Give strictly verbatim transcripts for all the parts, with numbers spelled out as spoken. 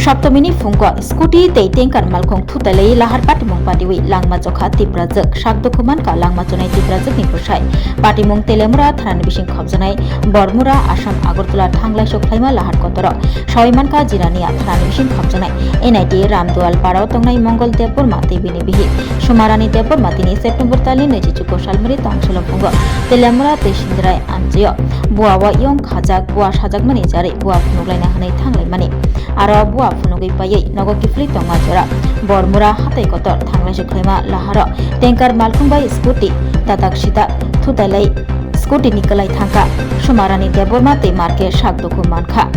Saptomini phungo scooty tei tanker malkhung thutailai lahar patimung patiwi langma chokha Tiprajwk. Sak dukhu mankha langma chonai Tiprajwkni bwsai. Patimung Telemura thanani bising khopjaknai Bormura, Assam, Agartala thanglai suk khlaima lahar kotoro. Sawi mankha Jirania thanani bising khopjaknai N I T Ramdual parao tongnai Mongol Debbarma tei bini bihik Sumarani Debbarma tini September talni naichi chuko salmari tongcholo phungo Telemura tei Sindrai amchaio bua o yong khajak, bua sajakmani jarwi bua phunuklaina hwnwi thanglaimani. Aro bua phunugwi paiwi nogo kiphilwi tongma jora Bormura hatai kotor thanglai suk khlaima laharo tanker malkhung bai scooty tatak sitak thutailai scooty ni kwlai thangkha Sumarani Debbarma tei marke sak dukhu mankha.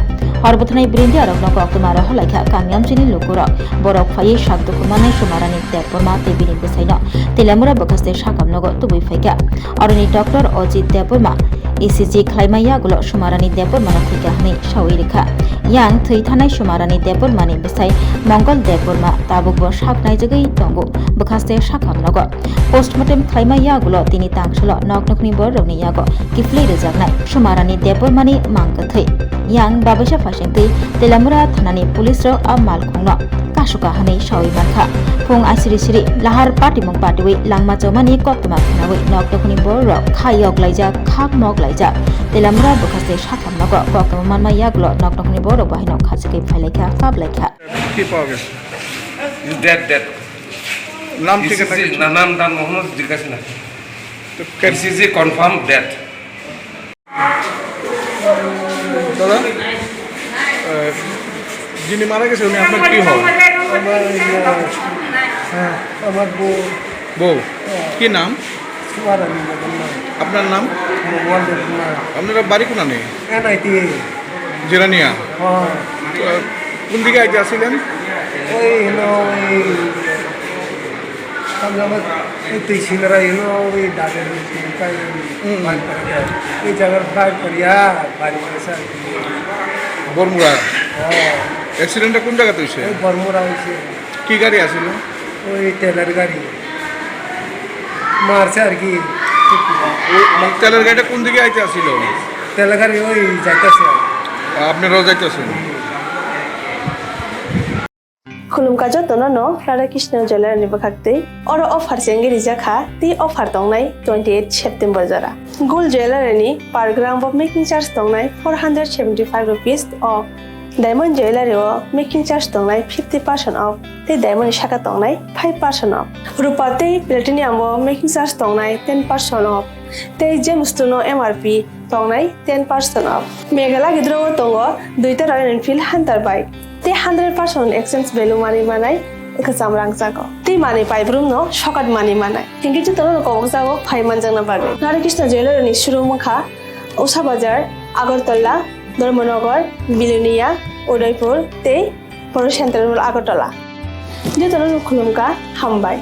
Hor bwthanai bwrwindi arokno koktwma rohorlaikha kami amchini lukurok. Borok phaiwi sak dukhu manwi Sumarani Debbarma tei bini bwsaino Telemura bwkhaste sakam nogo tubui phaikha. Aroni doctor Ajit Debbarma E C G khlaima yagulo Sumarani Debbarmano thwikha hwnwi sawi rikha. Yang thwi thanai Sumarani Debbarmani bwsai Mongol Debbarma tabukbo sak naijagwi tongo bwkhaste sakam nogo. Postmortem khlaima yagulo tini tangsulo nok nokni bororokni yago kiphilwi rwjaknai Sumarani Debbarmani mang kwthwi. Yang babaisa phaisingtwi Telemura thanani police rok a malkhungno kasuka hwnwi sawi mankha. Phung asiri siri lahar patimung patiwi langma chomani koktwma khwnawi nok nokni bororok kha yoklaijak, khak moklaijak. Telemura bwkhaste sakam nogo koktwma manma yagulo nok nokni bororok bahaino khachigwi phailaikha, paplaikha. কি পাওয়া গেছে? Is dead, dead. নাম ঠিকানা E C G, কিছু? না, নাম, নাম মোহাম্মদ জিজ্ঞাসা না। তো কে- E C G confirm dead. দাদা, আহ, যিনি মারা গেছে উনি আপনার কি হন? আমার, ইয়া, হ্যাঁ, আমার বউ। বউ? হ্যাঁ। কি নাম? সুমারানি বেগম নাম। আপনার নাম? ভগবান দেব নাম। আপনারা বাড়ি কোনানে? এনআইটি। জিরানিয়া? হ্যাঁ। আহ, কোন দিকে আইতে আসছিলেন? ওই হলো ওই পাঞ্জাবের এই তুই সিনারা হলো ওই দাদের ওই হুম। বার করে দেয়। ওই জায়গার বার করিয়া বাড়ি করেছে আর কি। বরমুড়া? হ্যাঁ। অ্যাক্সিডেন্টটা কোন জায়গাতে হয়েছে? ওই বরমুড়া হয়েছে। কি গাড়ি আছিল? ওই ট্রেলার গাড়ি। মারছে আর কি। ও, মানে, ট্রেলার গাড়িটা কোন দিকে আইতে আসছিল? ট্রেলার গাড়ি ওই যাইতেছে। আপনারাও যাইতেছেন? Khulumkha jotono no Radha Krishna Jewellery ni bwkhaktwi. Oro offer se wngwi rijak kha, tei offer tongnai twenty eight September jora. Gold Jewellery ni pargram bo making charge tongnai four hundred seventy five rupees o. Diamond Jewellery o making charge tongnai fifty percent off, tei diamond ni saka tongnai five percent off. Rupa tei platinum o making charge tongnai ten percent off, tei gemstone o M R P tongnai ten percent off. Meghalaya gidro o tongo duita Royal Enfield Hunter bike, tei hundred percent exchange value manwi manai kwcham rangchago. Tei manwi paibrum no sokat manwi manai. Hinkhe jotono no kobokjago phai manjakna bagwi. Radha Krishna Jewellery ni showroom wngkha Usha Bazar, Agartala, Dharmanagar, Bilonia, Udaipur tei Poro Central Mall Agartala. Jotono no khulumkha, hambai.